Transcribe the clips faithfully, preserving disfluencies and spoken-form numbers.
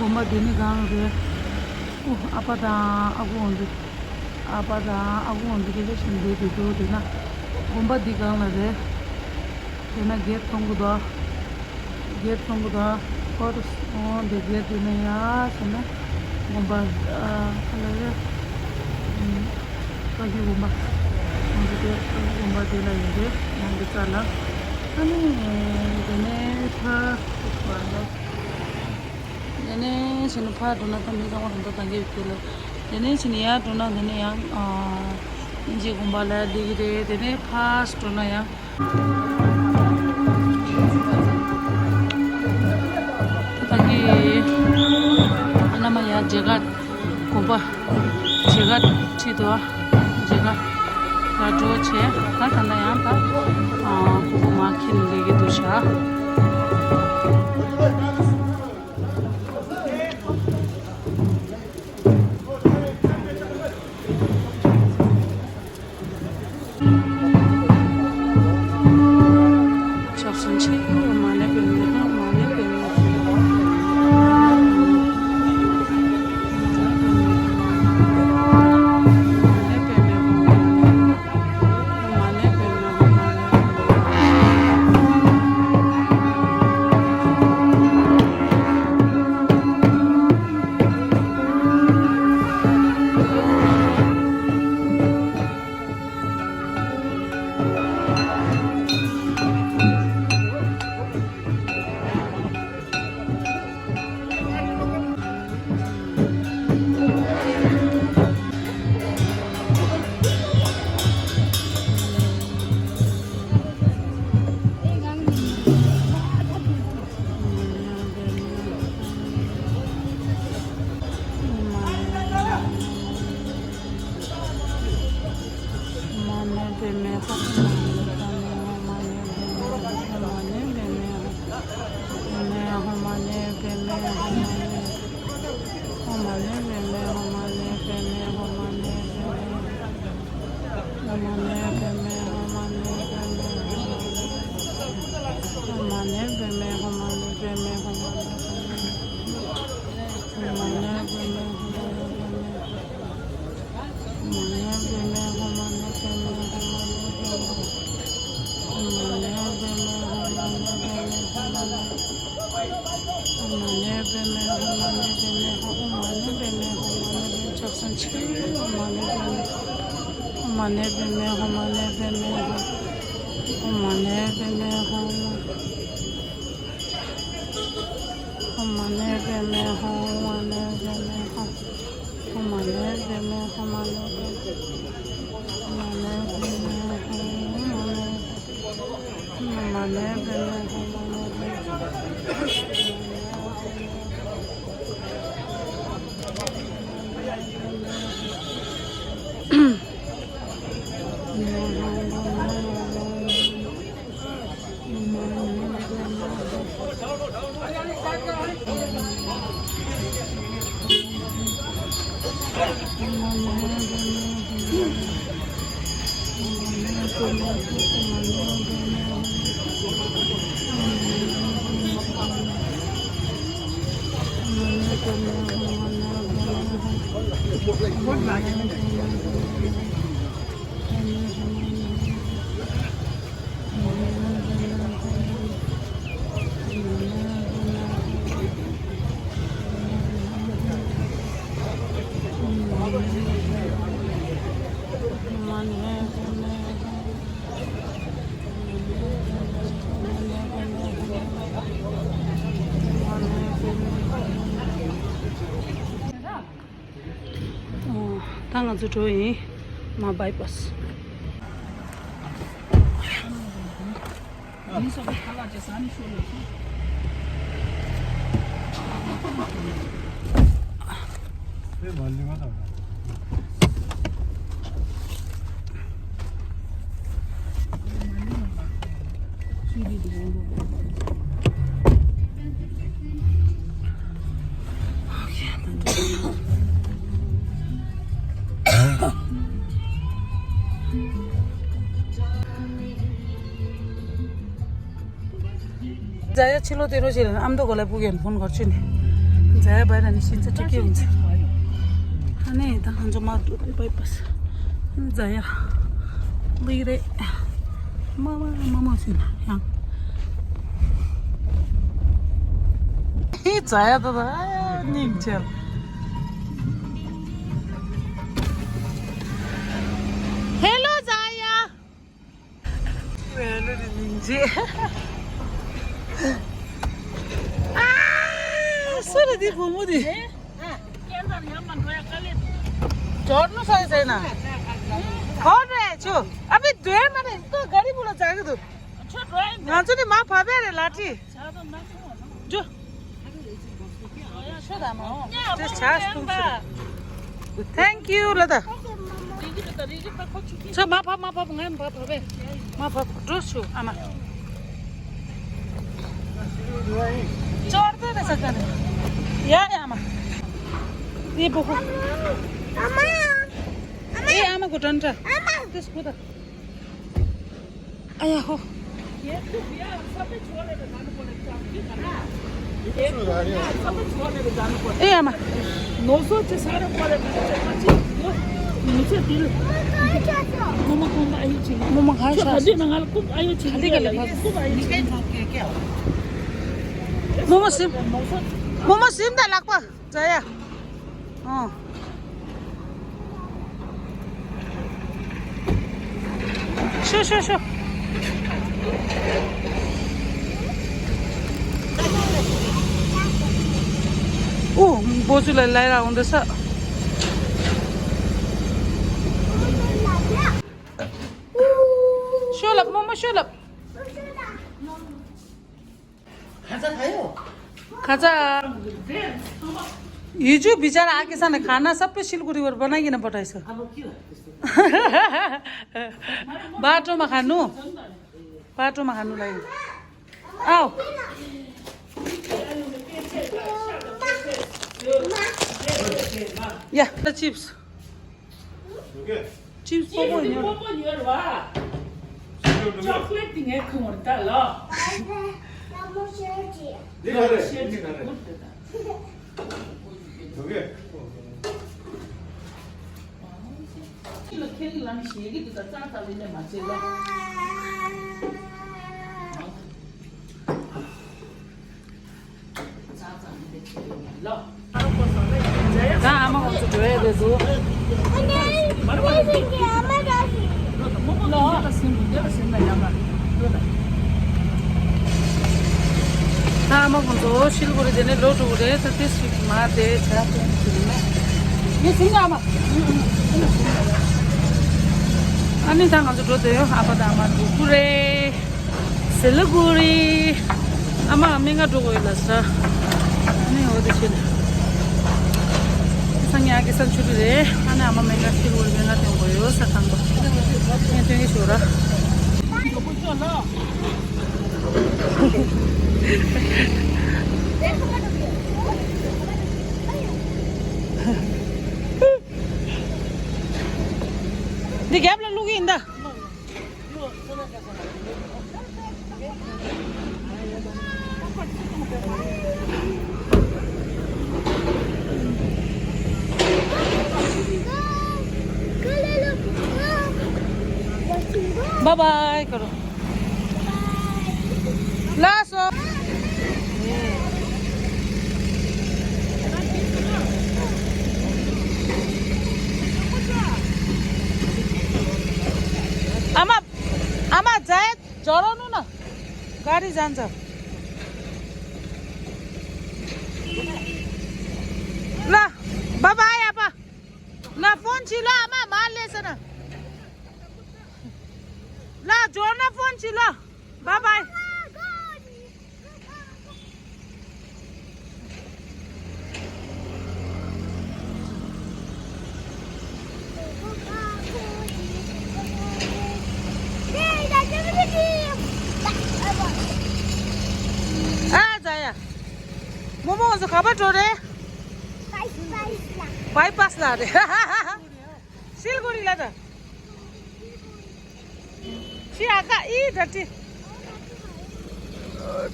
དགོན་པ་འདི་ནི་གང་རེད། ཨོ། ཨ་ཕ་དང་ཨ་ཁུ་འོང་དུས། ཨ་ཕ་དང་ཨ་ཁུ་འོང་དུས་སྐད་ཆ་བཤད་འདོད་དུ་འདུག་དེ་ན། དགོན་པ་འདི་གང་ལ་རེད། དེ་ན་གེད་མཐོང་གི་འདུག་གེད་མཐོང་གི་འདུག་ཨོ་དེ་གེད་དེ་ན་ཡ་ཟེར་ན། དགོན་པ་ཨ་ག་ལ་རེད། བཀའ་བརྒྱུད་དགོན་པ། འོང་དུས་དེ་བཀའ་བརྒྱུད་དགོན་པ་དེ་ལ་ཡོད་རེད། ཡང་གི་རྩ་ལ། ཨ་ནི་དེ་ནས་ཕར་ཚུར་འགྲོ། དེ་ནས་ཕྱིན་ནས་ཕར་འགྲོ་ན་ད་མི་ཚང་མ་ད་ལྟ་གང་གི་ཡོད་ལ། དེ་ནས་ཕྱིན་ནས་ཡར་འགྲོ་ན་དེ་ནས་ཡང་ཨ་དབྱིན་ཇིའི་དགོན་པ་ལ་སླེབས་ཀྱི་རེད། དེ་ནས་ཕར་འགྲོ་ན་ཡང་ད་གང་གི་ཨ་ན་མ་ཡར་མཇལ་ཁ་དགོན་པ་མཇལ་ཁ་ཁྲིད་དོ། མཇལ་ཁ་ལ་འགྲོ་བྱས་ད་ད་ལྟ་ཡང་ད་ཨ་ཕྲུ་གུ་མ་ཁྱེར་ནས་སླེབས་ཀྱི་འདུག་ཤག་ད་ང་ཚོ་འགྲོ་ཡིན། མ་བྷའི་པཱས། ཛ་ཡ་ཕྱི་ལོགས་དེ་རོ་ཞིག་ལ་ཨ་མདོ་གོ་ལ་ཕུག་ཡན་ཕོན་གོར་ཆུ་ནི། ཛ་ཡ་བའི་ར་ནི་ཤིན་ཙི་ཀྲིག་ཡོང་ཙི། ཨ་ནི་ད་ཧང་ཇོ་མ་ཏུ་བའི་པཱས། ཛ་ཡ། ལི་རེ། མ་མ་མ་མ་ཟིན་ཡང་། ཧི་ཛ་ཡ་ད་ད་སྙིང་རྗེ། ཧེ་ལོ་ཛ་ཡ། ཧེ་ལོ་རི་སྙིང་རྗེ། ཨ། སུ་རེད་འདི་བུ་མོ་འདི། ཇོར་ནུ་སའི་སའི་ན། ཧོ་རེ་ཆུ། ཨ་བི་དུ་ཨེ་མ་རེ་ཏོ་ག་རི་བུ་ལ་ཛ་གི་འདུག་ང་ཚོ་ནི་མ་བབས་པ་རེད་ལ་ཏི། ཇོ། དེ་ཆ་སྟོང་ཤོད། Thank you ལ་ད། ཚོ་མ་བབས་མ་བབས། ང་མ་བབས་པས། མ་བབས། འགྲོ་ཆུ་ཨ་མ། ཅོར་དེ་རེ་ས་ཀ་རེ། ཡ་ཡ་ཨ་མ། དེ་བུ་ཁུ། ཨ་མ། ཨ་མ། ཨེ་ཨ་མ་གོ་ཏྲན་ཏྲ། ཨ་མ། དེ་སྐུ་ད། ཨ་ཡ་ཧོ། ཨེ་ཨ་མ། རྨོ་མོ་གང་ཤ། རྨོ་མོ་སིམ། རྨོ་མོ་སིམ་ད་ལག་པ། ཛ་ཡ། ཨོ། ཤོ་ཤོ་ཤོ། ཨོ། འབོ་ཚུ་ལ་ལའི་ར་འོང་འདི་ས། ཤོ་ལབ་རྨོ་མོ་ཤོ་ལབ། खजा। ये जो बेचारा आके सा ना खाना सब पे सिलगुड़ी और बनाएगी ना पटाई से। बाटोमा खानु। बाटोमा खानु लागि। आओ। या, चिप्स। चिप्स पोपो न्योर। पोपो न्योर वा। चकलेट तिंगे खुमर ता ल। ल खेल लाने शेगी तो ता ता ले मा चेला। ད་ཨ་མ་ཁོང་ཚོ་འགྲོ་ཡས་རེད་འདུག་ཨ་མ་ཁོང་ཚོ་ཤིལ་གུ་རི་དེ་ནས་ལོག་འགྲོ་གི་རེད། ད་དེ་ཞིག་མ་དེ་བྱ་དེ་ཞིག་མེད། ངས་ཟིན་ཨ་མ། ཨ་ནི་ད་ང་ཚོ་འགྲོ་དེ་ཡོད། ཨ་ཕ་དང་ཨ་མ་འགྲོ་གི་རེད། སི་ལི་གུ་རི། ཨ་མ་སྨན་ཁང་འགྲོ་དགོས་ཡོད་ལ་ས། ཨ་ནི་འོ་དེ་ཕྱིན། ཁེ་ས་ཉག་གི་ས་ཆུ་རི་རེད། ཨ་ནི་ཨ་མ་སྨན་ཁང་ཤིལ་གུ་རི་སྨན་ཁང་སྟོན་དགོས་ཡོད་ས། ཐང་པ་ངས་སྟོན་གི་ཞོར་ར། འདི་རྒྱབ་ལ་བླུག་གི་ཡིན་ད། Bye bye करो। लासो। आमा, आमा, जायत झरनु न। गाडी जान्छ। ल, बाबा आयो, आप्पा। ल, फोन छिलो, आमा, मार लेछ न। ल, जोड्न फोन छिलो। बाबा आयो। आ, जाया। मोमो अझ खाबा टोरे? बाइपास ला रे। सिलगढी ला त। ཤི་ཨ་ཀ་ཨི་ད་ཏི།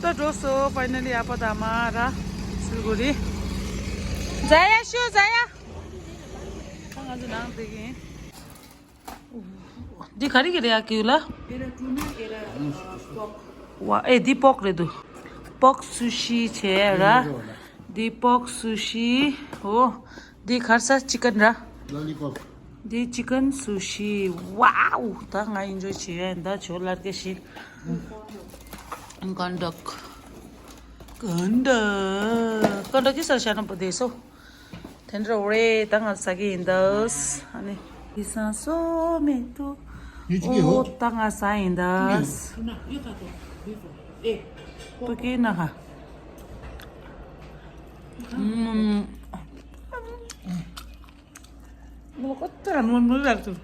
ད་འགྲོ་སོ། ཕའི་ནལ་ལི་ཨ་ཕ་དང་མ་ར་སིལ་གོ་རི། ཛ་ཡ་ཤུ་ཛ་ཡ། ད་ང་ཚོ་ནང་འདི་གིན། འདི་ག་རེ་གི་རེད་ཨ་ཀིའུ་ལ། ཝ་ཨེ་འདི་པོག་རེད་འདུག་པོག་སུ་ཤི་བྱས་ར། འདི་པོག་སུ་ཤི། འོ། འདི་གར་ས་ཅི་ཀན་ར། ལོ་ལི་པོབ། འདི་ཅི་ཀན་སུ་ཤི། ཝའོ། ད་ང་ཨིན་ཇོ་བྱེད་ཡ་ཡིན། ད་ཇོ་ལར་ཀེ་ཤི། ཀན་ཌོག་ཀན་ཌོག་ཀན་ཌོག་གི་སར་ཤ་ན་པོ་དེ་སོ། དེ་འདྲ་རེད། ད་ང་ཟ་གི་ཡིན་ད། ཨ་ནི། ཡི་སང་སོ་མེད་དུ། ཡི་ཅི་གི་འོ། འོ་ད་ང་ཟ་ཡིན་ད། ཏུ་ཀི་ན་ཧ། ཨུམ། ང་ལ་ཀོ་ཏ་ར་ནོར་ནོར་ལ་ཏུ།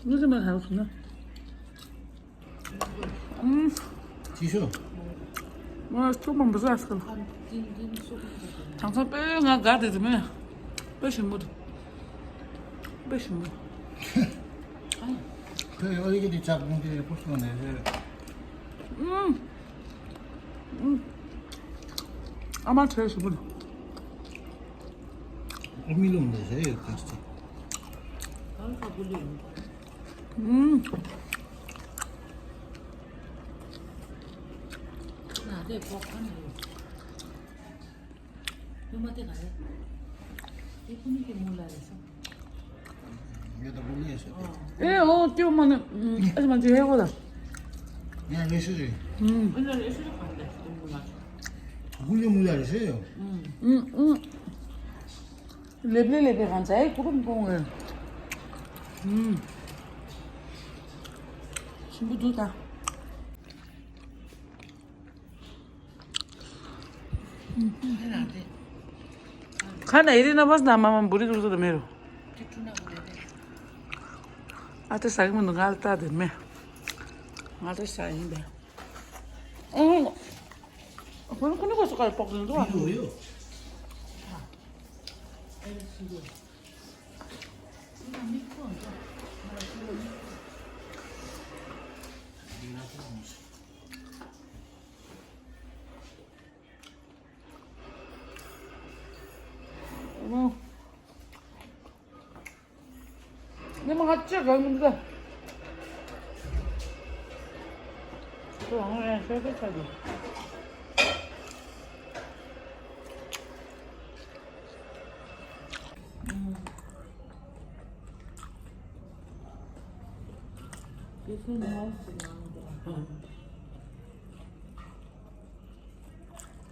ནོར་ཏུ་མ་ཧ་ཁུ་ན། ཨུམ། ཅི་ཤོ། ང་ལ་ཏུ་མ་འབུ་ཟ་སྐལ། དང་ཚང་པས་ང་དགའ་བསྡད་དུ་མེད། དཔེ་ཞིམ་པོ་འདུག་དཔེ་ཞིམ་པོ། ཁོས་ཨོ་ལི་གི་དེ་ལྕགས་ཕུང་དེ་ཕུར་སོང་ནས་རེད། ཨུམ། ཨུམ། ཨ་མ་ཁྲེལ་ཞིམ་པོ་འདུག་ཨ་མི་ལོང་ནས་རེད་ཡོད་ཁ་ཅིག་ཨུམ། ཨེ་འོ་ཏེ་མ་ནི་ཨ་ཙི་མ་ཅི་ཧེ་གོ་ལ། ཡང་རེ་ཞིག་རེད། ཨུམ། ཨུམ། ལེབ་ལེ་ལེབ་ལེ་གང་ཚ་ཡི་ཀུ་རུམ་གོང་ངེ། ཨུམ། ཞིམ་པོ་འདུག་ད། ཁ་ན་ཨི་རི་ན་བས་ན་མ་མ་འབུ་རི་ཀུ་རུ་ཏུ་མེ་རུ། ཨ་ཏི་ས་གི་མི་འདུག་ང་ལ་ལྟ་དེ་མེ། ང་ལ་ས་ཡིན་པས། ཨོ། ཁོ་ཁོ་ནི་ཁོ་སུ་ཀ་ལ་པོག་ཏུ་འདུག་ཨ། ནི་མ་ང་ཅི་གང་མི་འདུག་ཁོ་རང་ཡང་ཤོད་དེ་ཆ་དེ། This is nice.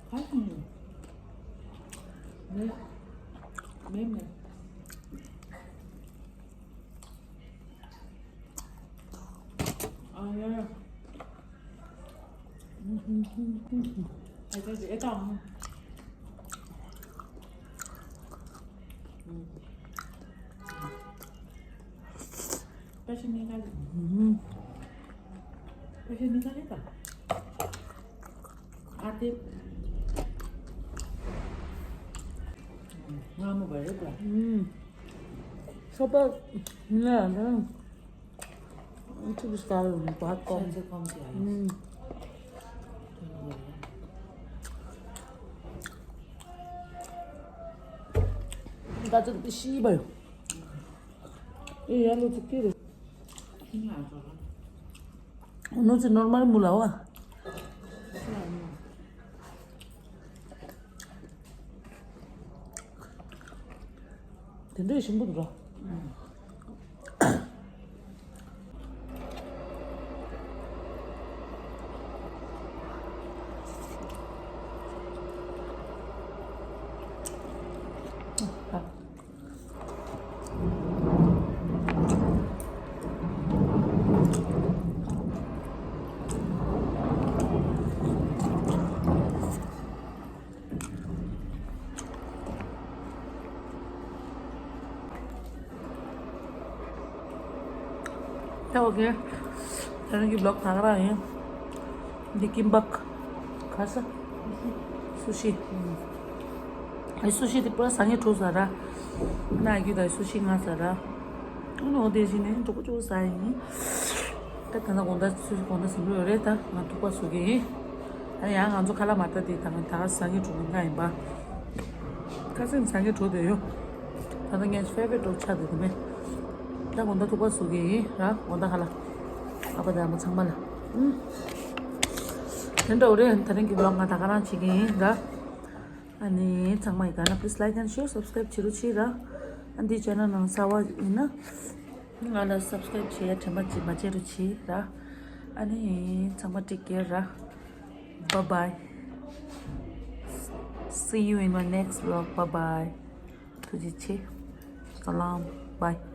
ཁ་ཐུང་ནི། མེ། མེ་མེ། ཨ་ཡ། ཨ་ཡ་ཨེ་ཏང་། Special ནི་ག་རེ། Special ནི་ག་རེ་ད། ཨ་དེ། ང་མོ་བ་རེད་པ། ཨུམ། སོ་པ་ནི་ལ་ད། ཨུམ། ཐུག་པའི་སྐལ་བ་བ་ཀོང་། ཨུམ། ད་ཚོད་ཤི་བ་ཡོད། ཨེ་ཡ་ལོ་ཚོད་ཀི་རེད། ནོ་ཚོད་ནོར་མལ་མུ་ལ་བ། དེ་འདྲའི་ཞིམ་པོ་འདུག་ར། ད་ཨོ་ཁེ། ད་རིང་གི་བི་ལོག་ད་ག་རང་ཡིན། འདི་ཀིམ་པག་ཁ་ས། སུ་ཤི། ཨེ་སུ་ཤི་དེ་པུ་ར་ཟ་ངེ་འགྲོ་ཟ་ར། ན་རྒྱུ་ད་སུ་ཤི་ང་ཟ་ར། ཨ་ནོ་དེ་བཞིན་ནས་འགྲོ་གོ་ཅོ་ཟ་ཡིན། ད་ད་ན་དགོང་ད་སུ་ཤི་དགོང་ད་ཟིན་རོ་ཡོད་རེད། ད་ང་ཐུག་པ་བཟོ་གི་ཡིན། ཨ་ཡང་ང་ཚོ་ཁ་ལག་མ་ལྟ་དེ་ད་ང་ད་ག་ཟ་ངེ་འགྲོ་གི་ང་ཡིན་པ། ཁ་སང་ཟ་ངེ་འགྲོ་དེ་ཡོད། ད་ད་ངས་ཕེ་ཝ་རེ་ཊི་འགྲོ་ཆགས་དེ་དེ་མེད། ད་དགོང་ད་ཐུག་པ་བཟོ་གི་ཡིན་ར། དགོང་ད་ཁ་ལག་ཨ་ཕ་དང་ཨ་མ་ཚང་མ་ལ། ཨུམ། དེ་འདྲ་བོ་རེད། ད་རིང་གི་བི་ལོག་ང་ད་ག་རང་བྱེད་ཀྱི་ཡིན་ར། ཨ་ནི་ཚང་མ་ཡི་ག་ན་please like and share, subscribe བྱེད་རོགས་བྱེད་ར། ཨ་འདི་ཆེ་ནལ་ནང་གསར་པ་ཡིན་ན་ང་ལ་subscribe བྱེད་ཡ་དྲན་པ་བརྗེད་མ་བརྗེད་རོགས་བྱེད་ར། ཨ་ནི་ཚང་མ་take care ར། Bye bye. See you in my next vlog. Bye bye. ཐུགས་རྗེ་ཆེ། Salam. Bye.